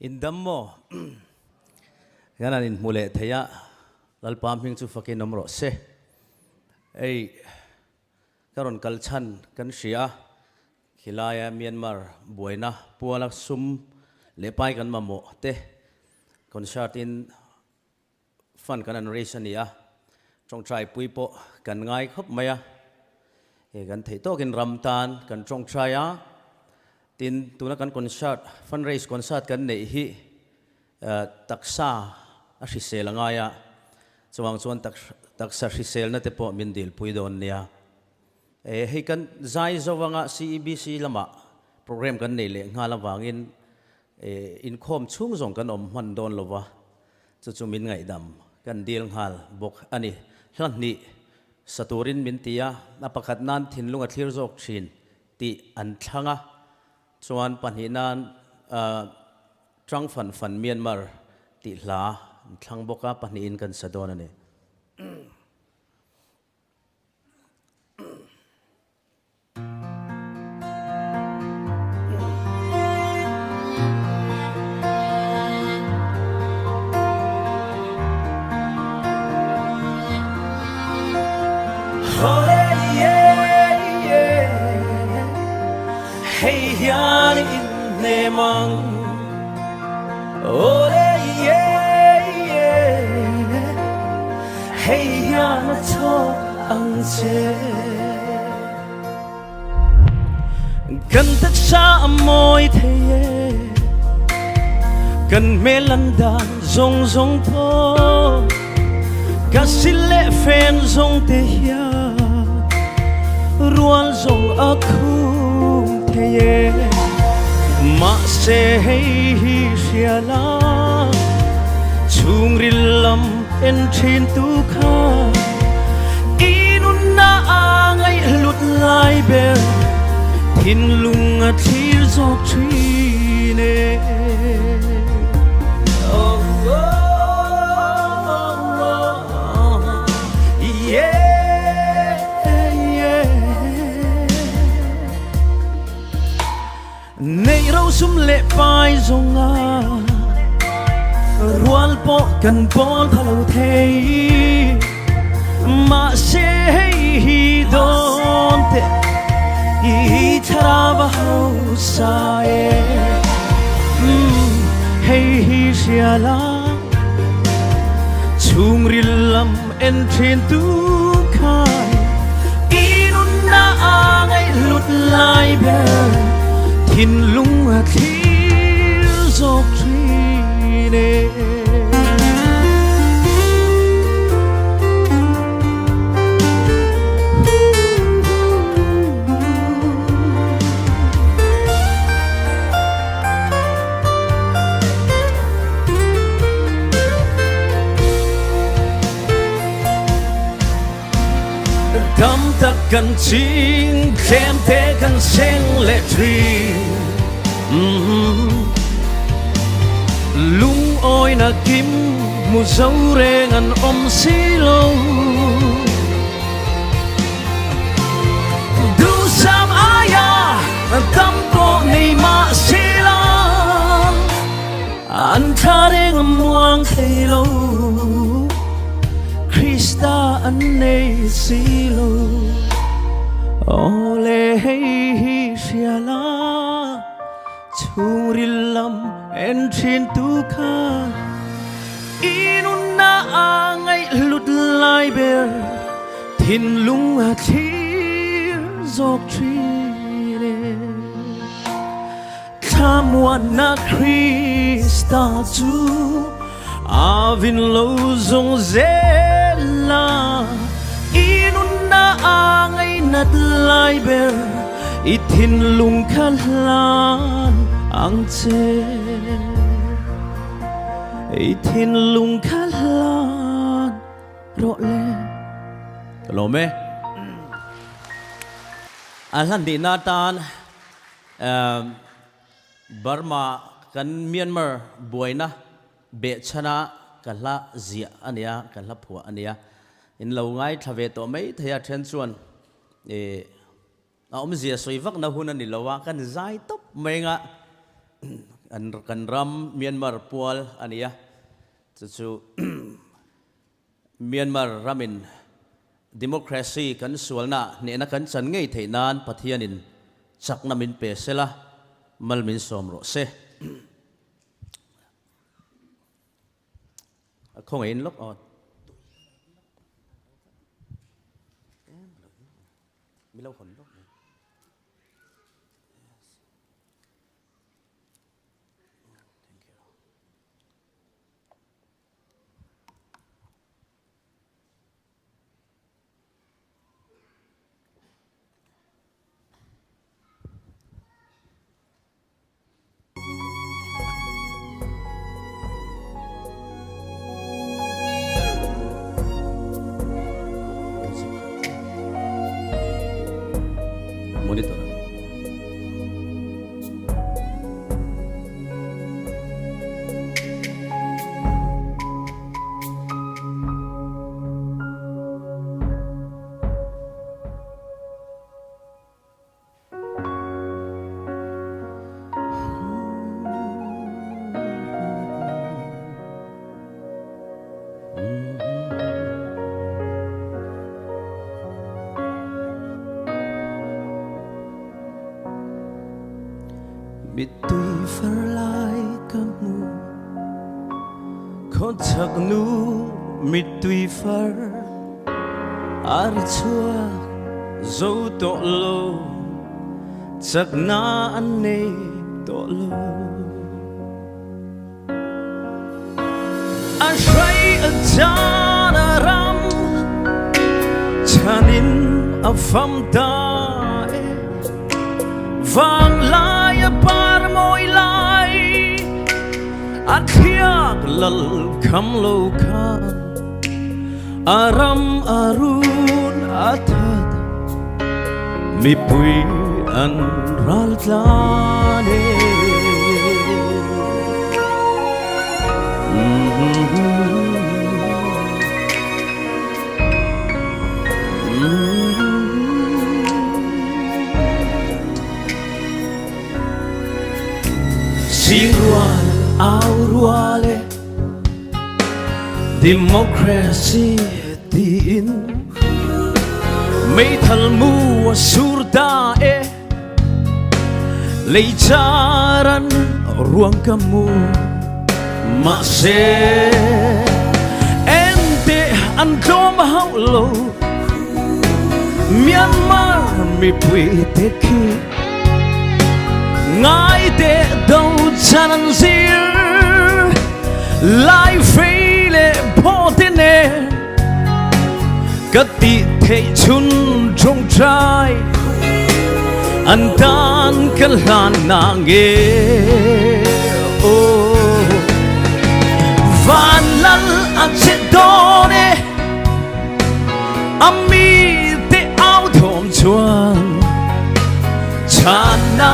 In dam maw? Kan an in hmu leh thei a, Lalpa hming chu fakin awm rawh se. Ei, ka rawn kal chhan kan hria a, khilaia Myanmar buaina puala sum leh pai kan mamawh te concert in Fund kan an raise a ni a, tawngtai pui pawh kan ngai khawp mai a, he kan theih tawkin ram tan kan tawngtai a, tin tuna kan concert, fund raise concert kan neih hi taksa a hrisel a ngai a, chuvang chuan taksa hriselna te pawh min dilpui dawn nia. Hei kan zai zo anga CEBC lamah program kan nei leh nghal avangin Inkhawm chhung zawng kan awm hman dawn lo va, chu chu min ngaihdam kan dil nghal bawk a ni. Hla hnih sa turin min ti a, a pakhat nan thinlung a thlir zawk thin tih an thlang a, chuan pahnih nan Trang Fan Fan Myanmar tih hla an thlang bawk a, pahnihin kan sa dawn a ni. Hei hian in hnem ang Hei hian a chawk ang che Kan taksa a mawi thei e Kan hmel an dan zawng zawng pawh Ka sil leh fen zawng te hian Rual zawng a khum thei e Mahse hei hi hria la Chhungril lam en thin tu kha I nunna a ngaihhlut lai ber Thinlung a thlir zawk thin e Oh, oh, oh, yeah, yeah. Neih rosum leh pai zawnga rual pawh kan pawl pha lo thei. Mahse hei hi dawn teh i thlarau a hausa e. Hei hi hria la chhungril lam en thin tu khai i nunna a ngaihhlut lai ber thinlung a thlir zawk thin e. Tam tak kan ching tlem te kan seng leh thin Lungawi na kim hmu zo reng an awm si lo Duhsam aia tam pawh nei mah sela An thla reng a muang thei lo Krista an nei si lo Aw le hei hi hria la Chhungril lam en thin tu kha I nunna a ngaihhlut lai ber Thinlung a thlir zawk thin e. Thlamuanna Krista chu a vin lo zung zel a, i nunna a ngainat lai ber i thinlung kha hlan ang che. I thinlung kha hlan rawh le. Ka lawm e. A hlan dihna atan Burma kan Myanmar buaina behchhana ka hla ziah a nia, ka hla phuah a nia. In lo ngaithla ve tawh mai thei a, then chuan a awmzia sawi vakna hun a ni lo a, kan zai tawp mai anga. An kan ram Myanmar pual ania. Cucu Myanmar ramin democracy kan sualna hnehna kan chan ngei theih nan Pathian in chakna min pe sela mal min sawm rawh se. Khong in lok on. Milo hon lok. Thank you. Monitor. Mittui far lai ka hmu Khawchak nu mittui far Ar chuak zo tawh lo Chakna an nei tawh lo A hrai a caan a ram Chan in a fam ta e Vanglai a par mawi lai A thliak lal kham lo khan A ram a run a that Mipui an ral tlan e. Sing rual au rual e Democracy tiin meithal mu a sur ta e leicharan ruang ka mu mahse ente an tlawm hauh lo Myanmar mipui te khi ngai te do chan an zir Lai fei le phaw te ne ka ti thei chun ṭongṭai an tan kan hlan na nge oh van lal a che dawn e ami te au thawm chuan chana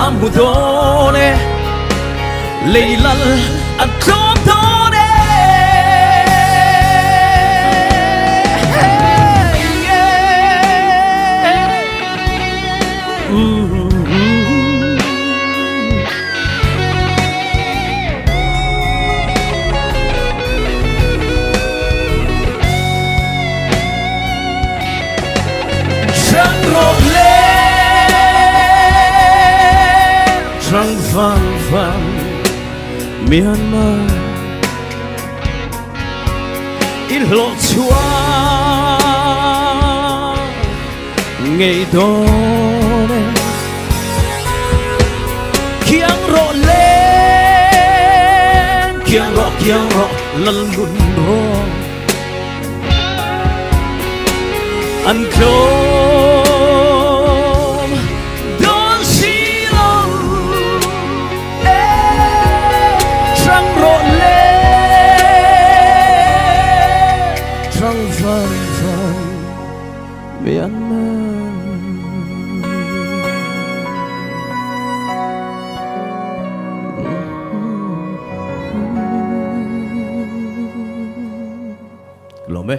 a mu dawn e Leilal a tlawm dawn e. Rang rawk le rang vang vang Myanmar in hlawh chuak ngei dawn e kiang rawh le kiang rawh kiang rawh lal nun rawng an tlawm dawn si lo e trang rawh le trang vang vang Myanmar. Lawm e.